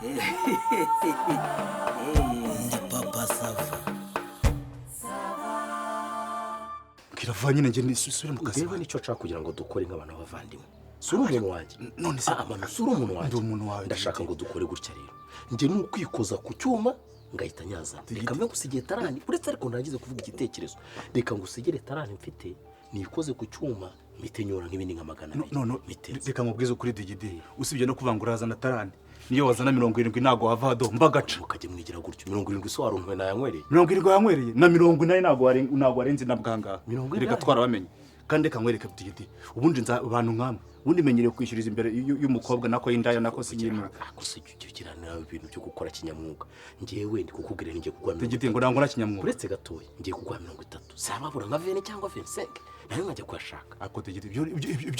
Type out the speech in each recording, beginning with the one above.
Ndi Papa Sava. Mbwira vuba nyine, njye nisubire mu kazi. Njyewe nicyo nshaka kugira ngo dukore nk'abantu b'abavandimwe. Si uri umuntu wanjye? None se Ah, manu, si uri umuntu wanjye? Ndi umuntu wawe. Ndashaka ngo dukore gutya rero. Njye ni ukwikoza ku cyuma ngahita nyaza. Reka mbe ngusigiye 30, uretse ariko ntangize kuvuga igitekerezo. Reka ngusigire 30 mfite, nikoze ku cyuma, mpite nyora nk'ibindi nka 200. No, mpite. Reka nkubwize ukuri, Digidi, usibye no kuvuga ngo urazana 30, niyo wazana 70 ntabwo wava hado mbagaca. Mukajya mwigira gutyo. 70 se waruntuwe nayanywereye? 70 wanywereye na 80 ntabwo warenze na bwangaha. 80? Reka, twarabamenye. Kandi reka nkwereke, Digidi, ubundi nza abantu nkamwe ubundi menyereye kwishyuriza imbere y'umukobwa, nako y'indaya, nako si nyine. Ako se ujya ugira nawe ibintu byo gukora kinyamwuga? Njyewe ndi kukubwira, ngiye kuguha mirongo Digidi, ngo ntabwo nkora kinyamwuga. Uretse gatoya, ngiye kuguha 30, sababura nka 20 cyangwa 25, nayo nkajya kuyashaka. Ako Digidi, ibyo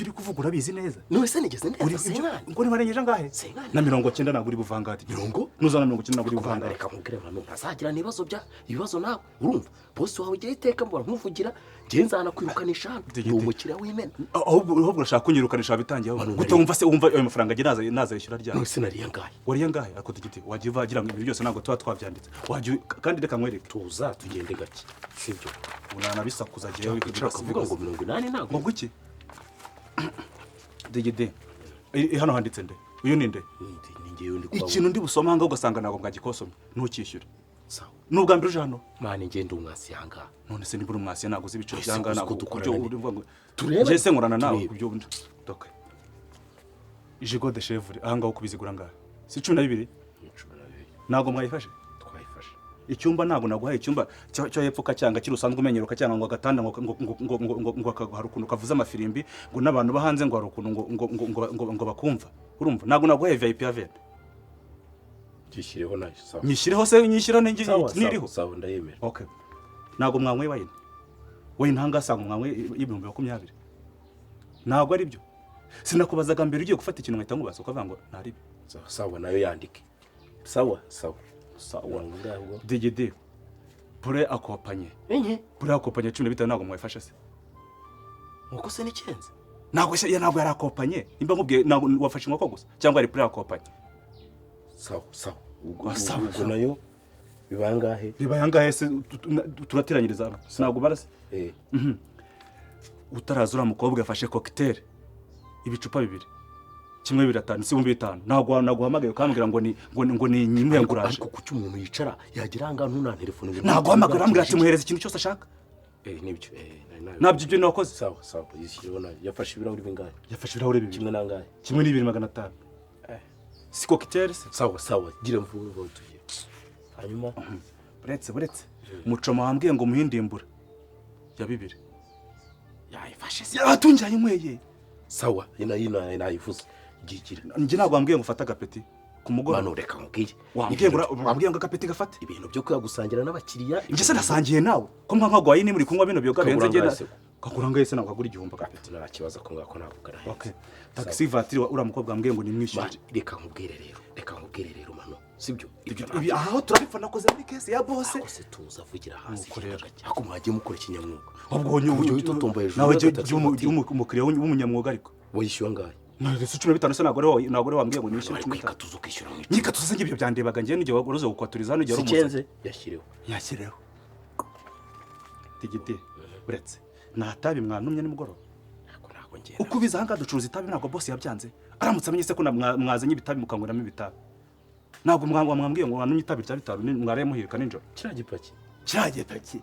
uri kuvuga urabizi neza? None se nigeze ndenza 50? 50? Ngo nibarengeje angahe? 50. Na 90 ntabwo uri buvangate. Mirongo? Nuzana 90 ntabwo uri Kubana, buvangate. reka nkubwire manu, ntazagira ibibazo bya ibibazo nawe. Urumva bosi wawe ugiye iteka mbora nkuvugira, njye nzanakwirukanisha hano. Digidi. Ndi umukiriya w'imena. Ahubwo urashaka kunyirukanisha, bitangiye. Manu, Gute? Wumva se, wumva ayo mafaranga agiye naza yishyura ryari? None se nariye angahe? Wariye angahe? Ariko Digidi, wagiye uvagira ngo ibi byose ntabwo tuba twabyanditse. Wagiye, kandi reka nkwereke. Tuza tugende gake, sibyo? Unanabisakuza jyewe. Kwicara ukavuga ngo 80 ntabwo. Ngo gwiki, Digidi? Hano handitse nde? Uyu ni nde? Ni njyewe ndi kubabona. Ikintu ndi busoma ahangaha ugasanga ntabwo mwagikosomye, ntukishyure. Sawa. Ni ubwa mbere uje hano? Mani, ngende umwasi yangaha. None se niba uri umwasi, ntabwo uzi ibiciro Ese by'ahangaha? uzi ko Ntabwo dukorana kubyo ne? uri kuvuga ngo Turebe. Njye se nkorana nawe? Turebe. Kubyo doke gigot de chèvre ahangaha uko ubizigura angahe? Si 12? Ni 12. Ntabwo mwayifashe? Twayifashe. Icyumba, ntabwo naguhaye icyumba cyo hepfo kacyanga kiri usanzwe umenyera, ukacyanga ngo agatanda ngo hari ukuntu kavuze amafirimbi, ngo n'abantu bo hanze ngo hari ukuntu ngo bakumva. Urumva, ntabwo naguhaye VIP ya 20. Gishyireho nayo, sawa. Nyishyireho se? Nyishyiraho Sawa. niriho. Sawa, sawa, ndayemera. Okay, ntabwo mwanyweye wine. Wine ahangaha asanga mwanyweye y'20,000, ntabwo ari byo. Sinakubazaga mbere ugiye gufata ikintu nkahita nkubaza ukavuga ngo ntari byo? Sawa, sawa, nayo yandike. Sawa, sawa. Sawa. Mirongo ingahe ubwo? Digidi, pure accompagné. Enye. Plat accompagné 15, ntabwo mwayifashe se? Nkuko se n'icyenda. Ntabwo se ntabwo yari accompagné? Nimba nkubwiye, ntabwo wafashe inkoko gusa cyangwa yari plat accompagné? Sawa, sawa, ubwo. Ah, sawa, Ubwo sawa. nayo biba angahe? Bibaye angahe se? Turateranyiriza hano, ntabwo barase. Eh. Utaraza, uriya mukobwa yafashe cocktail ibicupa bibiri, kimwe 5,000, si 5000. Ntabwo naguhamagaye ukambwira ngo ni nyimwe nguraje? Ariko kuki umuntu yicara yagira ahangaha ntunantelefone ngo Naguhamagara, urambwira ati muhereza ikintu cyose ashaka. Eh, nibyo, eh, nari nabi. Nabyo ibyo nakoze. Sawa, sawa, yishyireho nayo. Yafashe ibirahuri bingahe? Yafashe ibirahuri bibiri. Kimwe nangahe? Kimwe ni 2,500. Si cocktail se? Sawa, sawa, gira mvuwe vuba tugiye hanyuma. Buretse mucoma wambwiye ngo muhindimbura ya 2. Yayifashe se? Yatungiye inyweye. Sawa, nayo nayivuze, gigira. Njye ntabwo wambwiye ngo ufate agapeti ku mugoroba. Mano, reka nkubwire. Wambwiye ngo agapeti gafate. Ibintu byo kwiga gusangira n'abakiriya. Njye se nasangiye nawe ko mwa nkagwaye ni muri kunywa bino biyoga bihenze? Kagura Njye angahe se? Kagura angahe se? Ntabwo kagura 1000 agapeti. Nta kibazo, ko ngako ntabwo karahenze. Okay, taxi voiture, uriya mukobwa wambwiye ngo nimwishyure. Mani, reka nkubwire rero, reka nkubwire rero mano, sibyo ibyo? Ibi aho turabipfa, nakoze muri caisse ya boss. Ntabwo se tuza avugira hasi. Nuko rero. Gake ako mwagiye mukora ikinyamwuga. Ubwo Uburyo witotomba hejuru nawe y'agatatu jya umukiriya w'umunyamwuga ariko. Wishyuye angahe? None 15 se ntabwo ariho wambwiye ngo nishyure Bari 15? kwikatuza ukishyura mu icumi. Nyikatuza se? Ibyo byandebaga njye n'igihe waruze gukwaturiza hano igihe Si wari umuzanye. cyenze, yashyireho. Yashyireho. Tigiti, uretse nta tabi mwantumye nimugoroba? Ntabwo ngenda. Uko ubizi, ahangaha ducuruza itabi. Ntabwo boss yabyanze? Aramutse amenye se ko mwazanye ibitabi mukanyweramo ibitabi, ntabwo mwambwiye ngo mwantumye itabi rya 5 mwaraye muhirika nijoro? Kiriya gipaki. Kiriya gipaki.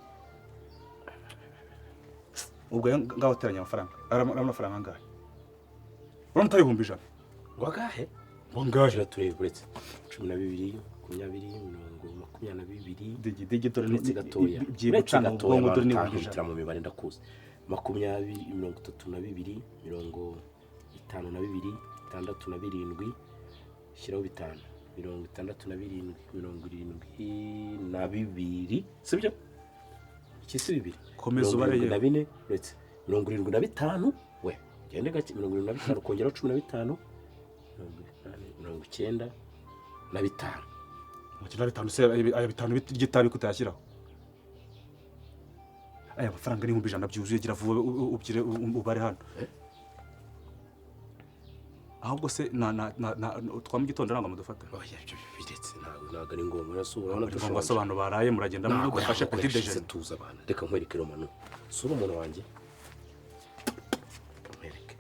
Ubwo ayo ngaho ateranya amafaranga, arabona amafaranga angahe? Urabona utari 100,000? Ngo angahe? Ngo angahe? Tujya tureba, uretse 12, 20, mirongo 22. Digi, digi, dore Uretse gatoya. byigucanga mu bwonko, dore ni 100,000. Mu mibare ndakuzi. 20, 32, 52, 67, shyiraho 5, 67, 72, sibyo? Iki si bibiri? Komeza Mirongo ubare irindwi yewe. na bine, uretse 75, we gende gake, 75 kongeraho 15, 80, 95. 95 se, aya 5 ry'itabi kutayashyiraho? Aya mafaranga ni 100,000 byuzuye. Gira vuba, ubyire ubare hano. Ahubwo se na na na twa mu gitondo ntabwo mudufata? Oya, ibyo biretse, ntabwo ari ngombwa. Urasubira urabona Ariko ngo dushonje. se abantu baraye muragenda Ntabwo mudufashe petit yashize déjeuner? Tuza abana, reka nkwereke romano. Sura umuntu wanjye nkwereke.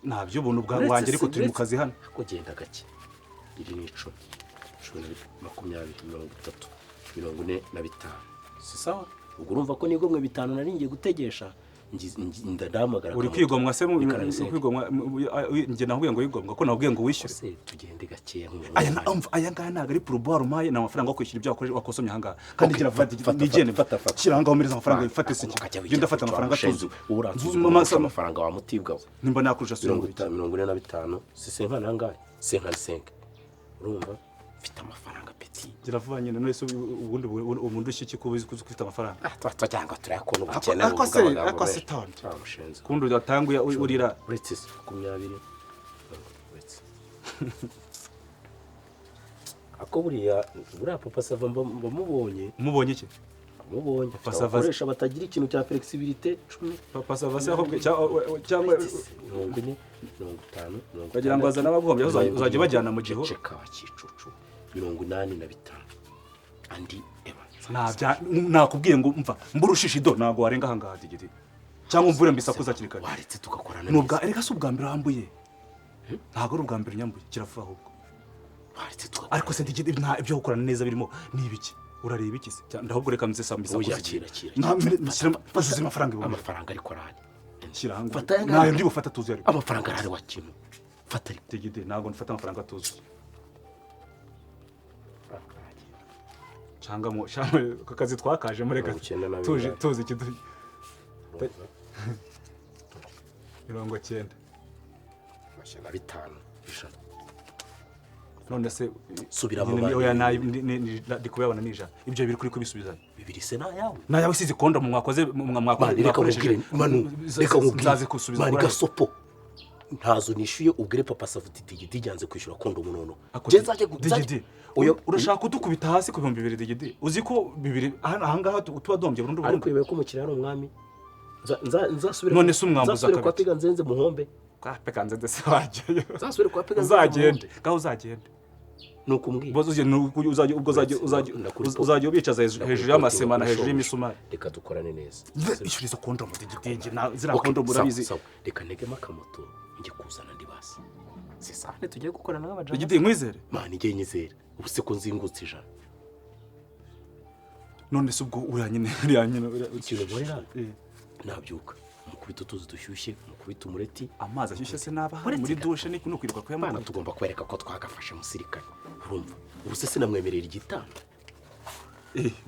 Nta by'ubuntu bwa Uretse wanjye, ariko se, turi mu uretse- kazi hano. Ariko genda gake. Iri ni 10, 10, 20, 30, 45. Si sawa? Ubwo urumva ko nigomwe 5 nari ngiye gutegesha, ndahamagara Uri akamoto. kwigomwa se Reka uri nabisenga. kwigomwa njye nakubwiye ngo wigomwa, ko nakubwiye ngo wishyure? Se tugende gakeya nk'umuntu Aya na wanjye. umva, aya ngaya ntabwo ari pourboire umpaye, ni amafaranga yo kwishyura ibyo wakosomye aha ngaha. Kandi Okay, gira fata, vuba, fata, nigende. fata, fata. Shyira aha ngaho, umereze amafaranga, wifate se. Ukajya Genda wigira afata amafaranga mushenzi, atuzuye. wowe uransuzugura urusha amafaranga wa mutibwa we. Nimba nakurusha Mirongo sura. itanu, 45, si senkani angahe? 55. Urumva mfite amafaranga, petit. Gira vuba nyine. None se ubundi ubundi ushyiki ko uzi ko ufite amafaranga? Ah, tuba tugira turayakunda ubukene. Ariko buvuga amagambo ariko se menshi. tonde. Ah, mushenzi. Kundi udatanguye urira. Uretse se 20, uretse ako buriya Papa Sava mba mubonye. Umubonye iki? Mubonye. Papa Sava abakoresha batagira ikintu cya flexibilité, 10. Papa Sava se akubwiye cyangwa Uretse se, 40, 50, 60. Bagira ngo azane abaguhombye, uzajya ubajyana mu gihuru. Ceceka wa kicucu. 85 andi eba. Nakubwiye ngo mva mburushishe ido, ntabwo warenga aha ngaha, digidi, cyangwa umvure mbisakuza hakiri kare. Waretse tugakorana Ni ubwa neza. Erega si ubwa mbere wambuye, ntabwo ari ubwa mbere unyambuye. Kiravuga ahubwo. Waretse tugakorana. Ariko se digidi, nta ibyo gukorana neza birimo, ni ibiki? Urareba iki se? Ndahubwo reka nze saa mbisakuza. Oya, kira, kira. Nshyira amafaranga 1000. Amafaranga ariko arahari. Shyira aha ngaha. Fata aya ngaya. Ntayo ndi bufate atuzuye ariko. Amafaranga arahari wa kintu, fata ariko. Digidi, ntabwo nfata amafaranga atuzuye. Cyangwa mu cyangwa ku kazi twakajemo, reka 90 na tuje bingahe? Tuzi ikidu 90. 500, 100. None se Subira mu nyine bandi. Oya, ndi kuyabona ni 100. Ibyo biri kuri kubisubizanya. 2 se ni ayawe? Nayawe isize kondomu mwakoze mwakoze Mani, reka mwakoresheje. nkubwire Manu, reka nkubwire. Nzazikusubiza. Mani, Kuri gasopo ntazo nishyuye. Ubwire Papa Savuti digidi yanze kwishyura kondomu nono. Ako Njye nzajya Digidi, Oya, urashaka kudukubita hasi ku 2000? Digidi, uzi ko 2 aha ngaha tuba duhombye burundu Ariko burundu. wibaye ko umukiriya ari umwami. Nzasubire None se umwambuza nzasubire kwa kabiri? Piga nzenze muhombe. Kwa Peka Nzenze se wajyayo? Nzasubire kwa Pega Nzenze Uzagende. muhombe. Ngaho uzagende. Ni ukumbwira. Ubwo uzajya ubwo uzajya uzajya uzajya ubicaza hejuru y'amasema na hejuru y'imisumari. Reka dukorane neza. Ishyura izo kondomu, digidi, ziriya Okay, kondomu sawa, urabizi. sawa. Reka ntegemo akamoto njye kuzana andi basi si sahane tugiye gukorana nk'abajama. Digidi, nkwizere? Mani, njye nyizera. Ubu se ko nzingutse 100? None se ubwo uriya nyine Ikintu nkorera, nabyuka mukubita utuzi dushyushye, mukubita umureti. Amazi ashyushye se naba Uretse muri gato. dushe ni kwirirwa Bana, kuyamukubita. tugomba kwereka ko twagafashe musirikare. Urumva, ubu se sinamwemerera igitanda?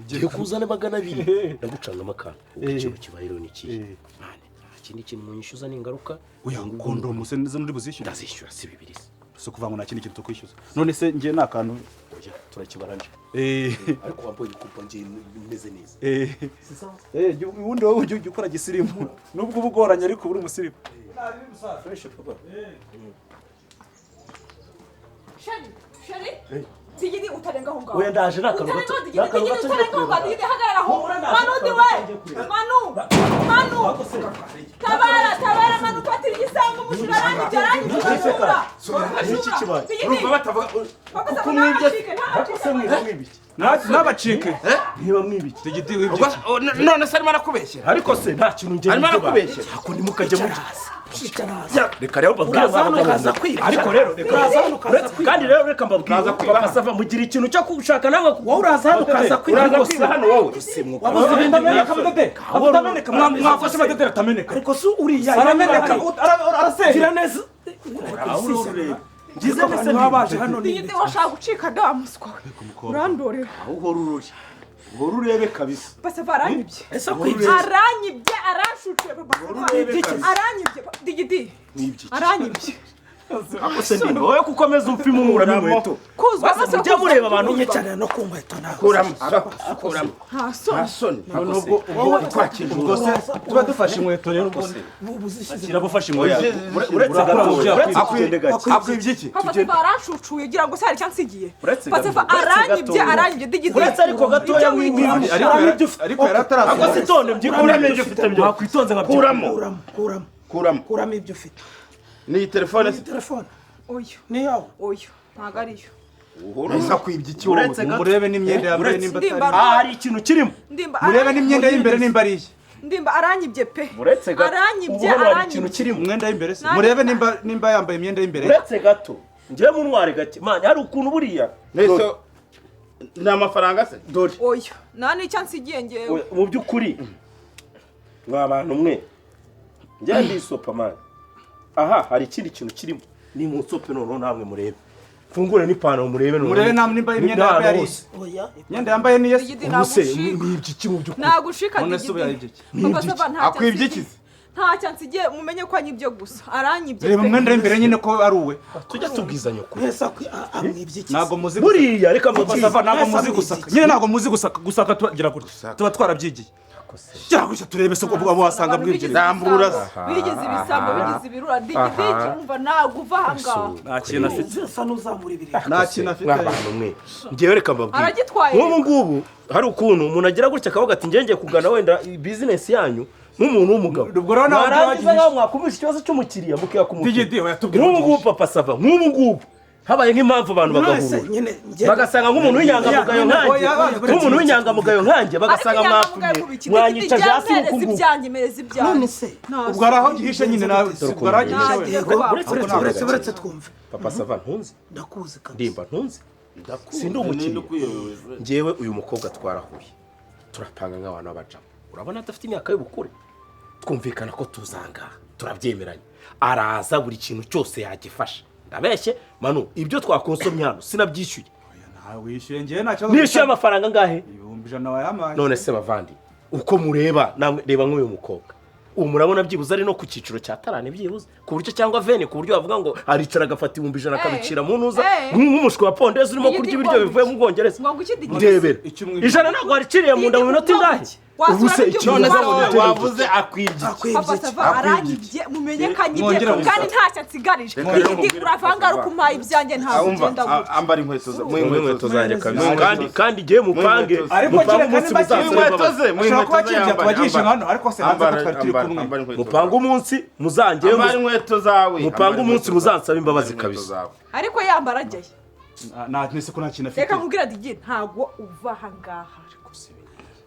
Ngiye kuzana 200, ndagucangamo akantu. Ubwo ikintu kibaye rero ni ikihe? Mani, nta kindi kintu munyishyuza, ni ingaruka. Oya, kondomu se nizo nturi buzishyure? Ndazishyura, si 2 se? Si ukuvuga ngo nta kindi kintu tukwishyuza. None se njye ni akantu. Oya, turakibaranje. Ariko wambaye ikupa, njye meze neza. Ubundi wowe ujya ukora gisirimu nubwo uba ugoranye, ariko uba uri umusirimu. Fresh, papa. Chéri, chéri, Digidi, utarenga aho ngaho. Oya, ndaje, ni akantu Utarenga gato. aho, Digidi, Ni akantu Digidi, gato ngiye utarenga aho ngaho, kureba. Digidi, hagarara aho. Humura, ndaje, Manu, akantu di gato we. ngiye kureba. Manu, Manu. Tabara, tabara, Manu, fatira igisambo, umujura aranyibye, aranyibye, umujura. Iki kibaye? Digidi, Urumva batavuga Papa kuko Sava mwibye. ntabacike, ntabacike. Se mwiba mwibiki? Nabacike. Niba mwibiki? Digidi, wibye Ubwo none se arimo arakubeshyera? Ariko se nta kintu njye Arimo nibyo arakubeshyera. Ako ntimukajye mujya. Yicara hasi. Reka rero mbabwire. Uraza hano Mwana ukaza w'umuntu. kwiba. Ariko rero reka Uraza hano ukaza Uretse- kwiba. Kandi rero reka mbabwire, Uraza kwiba Papa hano. Sava, mugira ikintu cyo gushaka nawe. Wowe uraza hano ukaza kwiba. Uraza Ariko kwiba se hano wowe. Wabuze ibindi Atameneka amadede, atameneka. Mwafashe amadede, atameneka. Ariko se uriya Arameneka, arasenya. Gira neza. Ngize neza. Abantu baba baje hano ni Digidi, washaka gucika da muswa we. Urandorera. Aho uhora ururi uhora urebe kabisa. Papa Sava aranyibye. Ese kwibye? Aranyibye, aranshuciye, Papa Sava. Urebe kabisa. Aranyibye, Digidi. Nibye iki? Aranyibye. Ako se ndimba wowe kukomeza upima unkuramo inkweto? Kuzwa amaso. Mujye mureba abantu. Unyicarira no ku nkweto nawe. Kuramo, kuramo. Nta Nta soni. soni. Nubwo Wowe twakije. Ubwo se tuba dufashe inkweto rero, ubwo Ubuzishyize. kirabufashe inkweto. Uretse gato, uretse tugende gake. Akwibye iki? Papa Sava aranshucuye, ugira ngo se hari icyo ansigiye? Uretse Papa Sava gato, uretse aranyibye, gato. aranyibye, Digidi. Uretse ariko gatoya. Ibyo wigira. Ariko yari atarasohoka. Ako se tonde mbyikuramo ibyo ufite byo wakwitonze nka Kuramo. Kuramo, kuramo. Kuramo. Kuramo ibyo ufite. Ni iyi telefone se? Telefone. Oya. Ni yawe. Oya, ntabwo ariyo. Nahise akwibye iki wowe? Uretse gato. Murebe n'imyenda yambaye Uretse. nimba Ndimba. atari. Aha hari ikintu kirimo. Ndimba. Murebe n'imyenda y'imbere nimba ari iye. Ndimba aranyibye pe. Uretse gato. Aranyibye. Ubu hano hari Aranyibye. ikintu kirimo. Umwenda w'imbere se. Nanjye- Murebe nimba yambaye imyenda y'imbere. Uretse gato. Njyewe muntware gake. Man, hari ukuntu buriya. Nahise ni amafaranga se? Dore. Oya, nta n'icyo nsigiye ngewe. Oya, mu by'ukuri mwa bantu mwe, njye ndisopa man. Aha hari ikindi kintu kirimo. Ni mu nsope noneho namwe murebe. Mfungure n'ipantaro murebe noneho. Murebe namwe nimba imyenda yambaye ari iye. Oya. Imyenda yambaye ni iye se. Digidi, Ubu se nagushika. ni iki mu by'ukuri? Nagushika. None se ubu Digidi. yayibye iki? Papa Sava ntacyo Akwibye ansigiye. iki se? Ntacyo ansigiye, mumenye ko anyibye gusa. Aranyibye Reba pe. umwenda w'imbere nyine ko ari uwe. Tujya tubwizanya ukuri. Mwese amwibye iki? Ntabwo muzi. Buriya reka Papa mbabwire. Sava ntabwo muzi Mwese gusaka. Nyine ntabwo muzi gusaka. Gusaka tugira gutya. Tuba twarabyigiye. Gira gutya turebe se ko wasanga Abantu mwibye. bigize Rambura ibisambo, se. bigize ibisambo, bigize ibirura. Digidi, wumva ntabwo uva ahangaha. Nta kintu afite. Usa n'uzamura ibirenge. Nta kintu afite. Mwa bantu mwe, njyewe reka mbabwire. Aragitwaye. Nk'ubu ngubu hari ukuntu umuntu agira gutya akavuga ati njye ngiye kugana wenda bizinesi yanyu nk'umuntu w'umugabo. Ubwo rero nawe mwarangiza ubwagihishe. nkaho mwakumvisha ikibazo cy'umukiriya mukiha kumukiriya. Digidi, oya, tubwire Nk'ubu ngubu Papa Sava, nk'ubu ngubu habaye nk'impamvu abantu Mwese bagahura nyine njye bagasanga nk'umuntu w'inyangamugayo nkanjye, Oya, oya, nk'umuntu w'inyangamugayo nkanjye, bagasanga mwapfumye mwanyicaje hasi mwereza nk'uku nguku. ibyanjye, mereza ibyanjye. None se Ubwo hari aho gihishe nyine nawe. Ubwo hari aho gihishe Nta we. Yego, Uretse- uretse uretse- uretse uretse twumve. Papa Sava ntunzi. Ndakuzi kabisa. Ndimba ntunzi. Sindi umukiriya. Njyewe uyu mukobwa twarahuye turapanga nk'abantu b'abajama. Urabona adafite imyaka y'ubukure, twumvikana ko tuzangaha, turabyemeranya, araza buri kintu cyose yagifasha. Ndabeshye Manu? Ibyo twakonsomye hano sinabyishyuye. Ntawe wishyuye, njyewe nta kibazo. Nishyuye amafaranga angahe? 100,000 wayampaye. None se bavandi, uko mureba namwe, reba nk'uyu mukobwa ubu murabona byibuze ari no ku cyiciro cya tarane byibuze ku buryo, cyangwa vene, ku buryo bavuga ngo aricara agafata 100,000 akabicira mu ntuza nk'umushwi wa pondezi urimo Igiti kurya ibiryo ngo bivuye mu Bwongereza. Ngo iki digidi? Ndebera. Icyumweru. 100 ntabwo wariciriye mu nda mu minota ingahe? Wasura Ubu se n'ibyo ikintu None se Wavuze. wowe wavuze akwibye iki? Akwibye Papa iki? Sava aranyibye, mumenye ko anyibye Mwongere kandi ntacyo ansigarije. Reka rero Digidi, mubwire uravanga Papa ari umpaye ibyanjye, ntabwo Umva, ugenda gutya. ambara inkweto ze. Mu inkweto zanjye kabisa. Mu Kandi inkweto ze. kandi igihe mupange Mu inkweto ze. Ariko mupange kereka umunsi nimba muzansaba Mu inkweto imbabazi. ze, mu Ashobora kuba inkweto ze akibye yambara, tubagishe ambara. hano, ariko se hanze ko Ambara, twari turi ambara, kumwe. ambara inkweto Mupange zawe. umunsi muzangeyo. Ambara inkweto zawe. Mupange Ambara umunsi inkweto muzansaba zawe. imbabazi Ambara inkweto kabisa. zawe. Ariko yambara ajyayo. Nta nese ko nta kintu afite. Reka nkubwire Digidi, ntabwo uva ahangaha.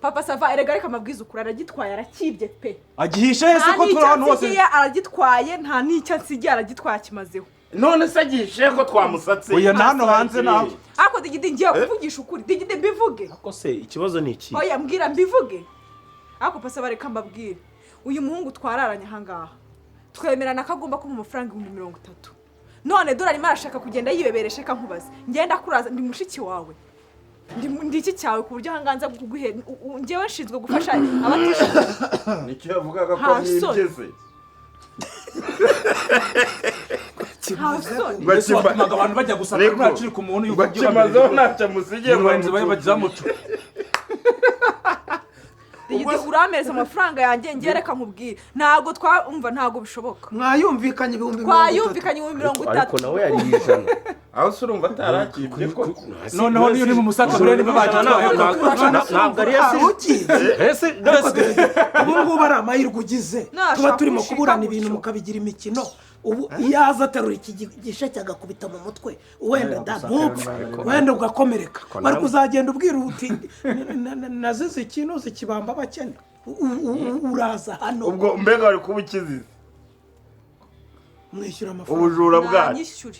Papa Sava, erega reka amabwiza ukuri, aragitwaye, arakibye pe. Agihishe he se Nta ko turi n'icyo ahantu hose? ansigiye, aragitwaye, nta n'icyo ansigiye, aragitwaye, akimazeho. None se agihishe ko twamusatse? Oya, na hano hanze nawe. Ariko Digidi, ngiye kuvugisha ukuri. Digidi, mbivuge? Ko se ikibazo ni iki? Oya, mbwira mbivuge. Ariko Papa Sava, reka mbabwire, uyu muhungu twararanye ahangaha, twemerana ko agomba kumpa amafaranga 30,000. None dore arimo arashaka kugenda yibebereshe. Reka nkubaze, ngenda kuraza, ndi mushiki wawe, ndi iki cyawe ku buryo ahangaha nza kuguhe njyewe nshinzwe gufasha abatishoboye? Nicyo yavugaga ko Nta mwibye soni. se. Nta soni. Mbese watumaga abantu bajya gusaka Niko. ntacurika umuntu Ngo akimazeho ntacyo amusigiye ngo bagenzi bawe bazamuca. Digidi, urampereza amafaranga yanjye. Njye reka nkubwire, ntabwo twumva, ntabwo bishoboka. Mwayumvikanye 30,000. Twayumvikanye ibihumbi mirongo Ariko itatu nawe yariye 100. Aho se urumva atarakibye koko? Noneho niyo uri mu musaka murebe niba bagitwaye. Ntabwo ari Hari ese ugiye. Ese Ubu ngubu ari amahirwe ugize. Nashaka Tuba turimo gushika kuburana gutyo. ibintu mukabigira imikino. Ubu iyo aza aterura iki gisheke agakubita mu mutwe, wenda da ntupfe, wenda ugakomereka, bari kuzagenda ubwira uti nazize ikintu zikibamba abakene. Uraza hano Ubwo mbega wari kuba ukizize mwishyura amafaranga. Ubujura bwacyo. Nanyishyure,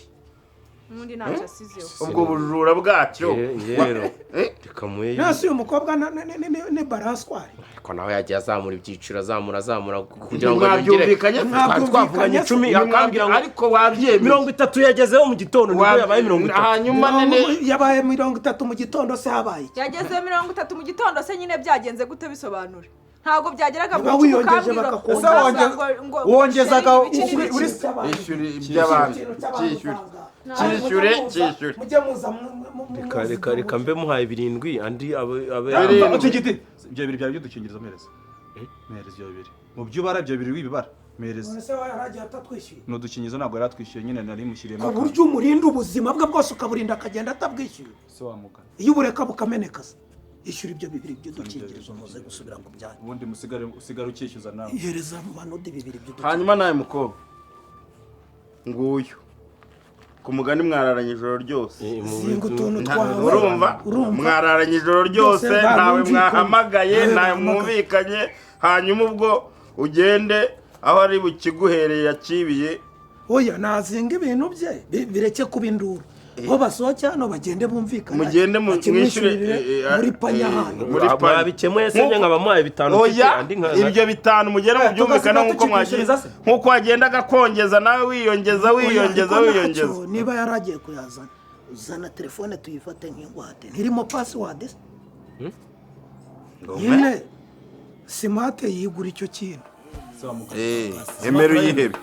n'undi ntacyo asizeho. Ubwo bujura bwacyo. Rero reka muye. Nasi uyu mukobwa ni baranswari. Ariko nawe yagiye azamura ibyiciro, azamura, azamura kugira ngo yongere. Mwabyumvikanye? Twari twavuganye 10, akambwira ngo Ariko wabyemeye. 30 yagezeho mu gitondo, nibwo yabaye 30. Hanyuma nene Yabaye 30 mu gitondo se habaye iki? Yageze 30 mu gitondo se nyine byagenze gute? Bisobanure. Ntabwo byageraga Niba mu wiyongeje ukambwira bakakongeza. ukaza Wongezaga ngo iki n'iki. Ishyura iby'abandi, cyishyure, cyishyure, cyishyure. Mujye muza Reka reka reka mbe muhaye 7 andi abe 7. Utigiti ibyo bibiri byari by'udukingirizo. Mpereza, mpereza ibyo bibiri mu byo ubara, ibyo bibiri wibibara, mpereza. None se yaragiye atatwishyuye? Ni udukingirizo, ntabwo yari atwishyuye nyine, nari mushyiriyemo Ku akantu. buryo umurinda ubuzima bwe bwose, ukaburinda akagenda atabwishyuye? Se wamugana. Iyo ubureka bukameneka se? Ishyura ibyo bibiri by'udukingirizo muze gusubira ku byanyu. Ubundi musigare, usigare ukishyuza nawe. Ihereza manudi bibiri by'udukingirizo. Hanyuma nawe mukobwa nguyu. Ku mugani mwararanye ijoro ryose. Zinga utuntu twawe. Urumva? Urumva? Mwararanye ijoro ryose, Byose ntawe barumvikanye. mwahamagaye, Ntawe ntawe bahamagaye. mwumvikanye. Hanyuma ubwo ugende aho ari bukiguhereye yakibiye. Oya, nazinga ibintu bye, bireke kuba induru, bo basohoke hano bagende bumvikana. Mugende mwishyure, Akimwishyurire muri panya hano. muri panya. Mwabikemuye se, njye nkaba muhaye 5 mfite, Oya, andi nka ibyo 5 mugere mu byumvikane tugasiga nk'uko mwagiye, tukikwishyuriza se? nk'uko wagendaga kongeza nawe wiyongeza, wiyongeza, Oya, ariko wiyongeza. ntacyo, niba yaragiye kuyazana, uzana telefone tuyifate nk'ingwate, ntirimo password se? Nyine simate yigura icyo kintu. Emera uyihebe.